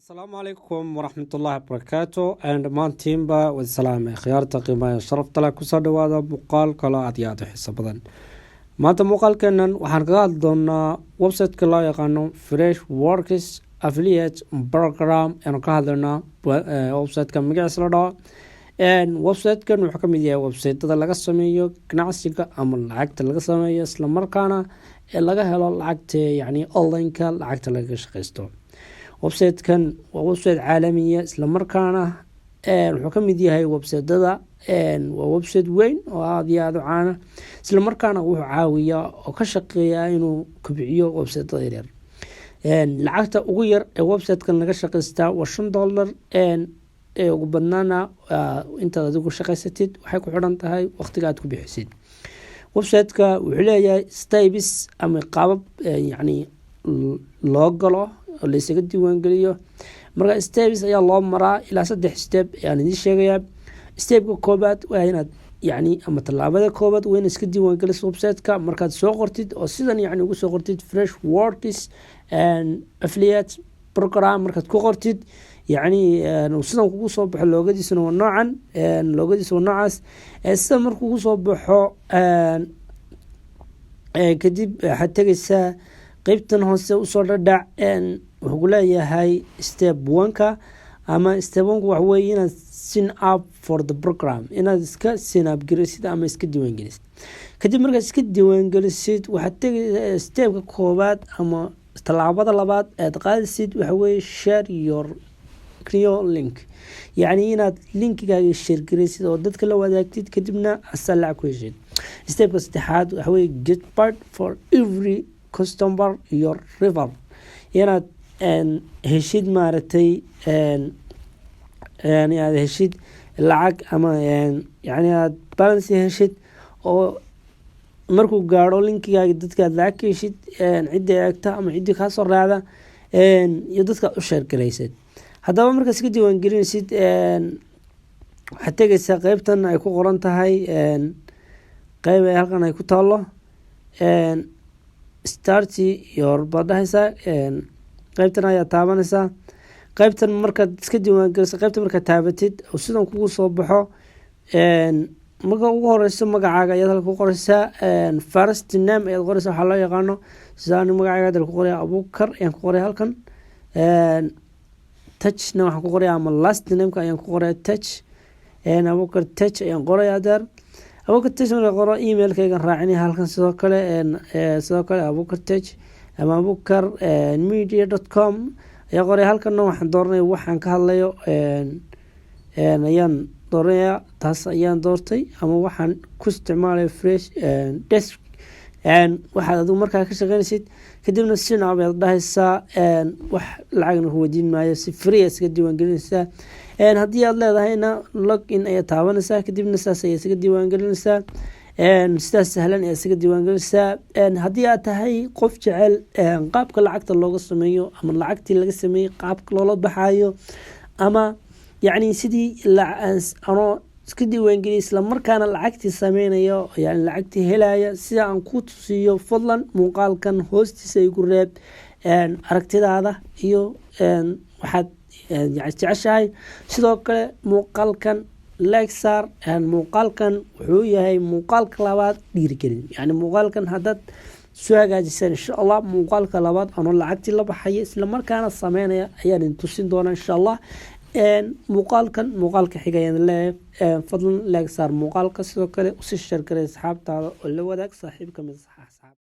Asalaamu calaykum waraxmatullaahi wabarakaatu. Dhammaantiinba wasalaamay khiyaarta qiimaha sharafta leh. Kusoo dhawaada muuqaal kaloo aad iyo aad u xiiso badan. Maanta muuqaalkeenan waxaan kaga hadli doonaa website-ka loo yaqaano Freshworks Affiliate Program. Aynu ka hadlaynaa website-ka magaciisa la dhaho. Website-kan wuxuu kamid yahay website-ada laga sameeyo ganacsiga ama lacagta laga sameeyo, islamarkaana laga helo lacagta, yacni online-ka lacagta lagaga shaqeysto. Website-kan waa website caalamiya, islamarkaana wuxuu kamid yahay website-ada, waa website weyn oo aada iyo aada u caana, islamarkaana wuxuu caawiyaa oo ka shaqeeyaa inuu kobciyo website-ada yaryar. Lacagta ugu yar ee website-kan laga shaqeystaa waa $5, ee ugu badnaana intaad adigu shaqeysatid, waxay ku xidhan tahay waqtiga aad ku bixisid. Website-ka wuxuu leeyahay steps ama qaabab yacni loo galo oo laysaga diiwaangeliyo. Marka steps ayaa loo maraa, ilaa saddex step ayaan idiin sheegayaa. Step-ka koobaad waa inaad yacni ama tallaabada koobaad waa inaad iska diiwaangeliso website-ka. Markaad soo qortid oo sidan yacni ugu soo qortid Freshworks Affiliate Program, markaad ku qortid, yacni sidan kugu soo baxo, logo-gadiisuna waa noocan, logo-gadiisa waa noocaas. Sida markuu kugu soo baxo kadib, waxaad tegeysaa qeybtan hoose usoo dhadhac. Wuxuu ku leeyahay step one-ka ama step one-ka waxa weeye inaad sign up for the program, inaad iska sign up gelisid ama iska diiwaangelisid. Kadib markaad iska diiwaangelisid, waxaad tegay step-ka koobaad ama tallaabada labaad aad qaadisid, waxa weeye share your referral link, yacni inaad link-igaaga share garaysid oo dadka la wadaagtid, kadibna asaa lacag ku heshid. Step-ka saddexaad waxa weye get paid for every customer you refer, inaad heshid maaragtay, aad heshid lacag ama yani aad balance heshid, oo markuu gaadho link-igaaga dadka aad lacag ka heshid, ciddii eegta ama ciddii kaasoo raacda iyo dadka aad u share garaysid. Haddaba markaad iska diiwaan gelinaysid, waxaad tegeysaa qeybtan ay ku qoran tahay, qeyb ay halkan ay ku taalo "Start your" baad dhahaysaa. Qeybtan ayaa taabanaysaa. Qeybtan markaad iska diiwaan geliso, qeybta markaad taabatid oo sidan kugu soo baxo, marka ugu horeyso magacaaga ayaad halka ku qoreysaa. First name ayaad qoreysaa, waxaa loo yaqaano sida ani magacaaga hadda ku qoraya, Abuukar ayaan ku qoraya halkan. Touch-na waxaan ku qoraya ama last name-ka ayaan ku qoraya Touch, Abuukar Touch ayaan qoraya adeer. Abuukar Touch marka qoro, email-kaygan raacinaya halkan. Sidoo kale Abuukar Touch ama abuukar media.com ayaa qoraya. Halkanna waxaan dooranaya waxaan ka hadlayo ayaan dooranaya, taas ayaan doortay, ama waxaan ku isticmaalaya Freshdesk, waxaad adigu markaa ka shaqeynaysid. Kadibna sign up ayaad dhahaysaa. Wax lacagna ku weydiin maayo, si free iskaga diiwaan gelinaysaa. Haddii aad leedahayna log in ayaad taabanaysaa, kadibna saas ayaa isaga diiwaan gelinaysaa. Sidaas sahlan ayaa isaga diiwaan gelinaysaa. Haddii aad tahay qof jecel qaabka lacagta looga sameeyo ama lacagtii laga sameeyey qaabka loola baxayo, ama yacni sidii anoo iska diiwaangeliyay islamarkaana lacagtii sameynayo, yani lacagtii helaya, sida aan ku tusiyo, fadlan muuqaalkan hoostiisa igu reeb aragtidaada iyo waxaad jeceshahay. Sidoo kale muuqaalkan like saar. Muuqaalkan wuxuu yahay muuqaalka labaad dhiirigelin, yani muuqaalkan haddaad soo hagaajisaan, insha Allah muuqaalka labaad anoo lacagtii la baxaya islamarkaana sameynaya ayaan idin tusin doonaa, insha Allah. Muuqaalkan muuqaalka xiga ayaan leeyahay, fadlan like saar muuqaalka, sidoo kale usii share garay asxaabtaada oo la wadaag saaxiib kamid.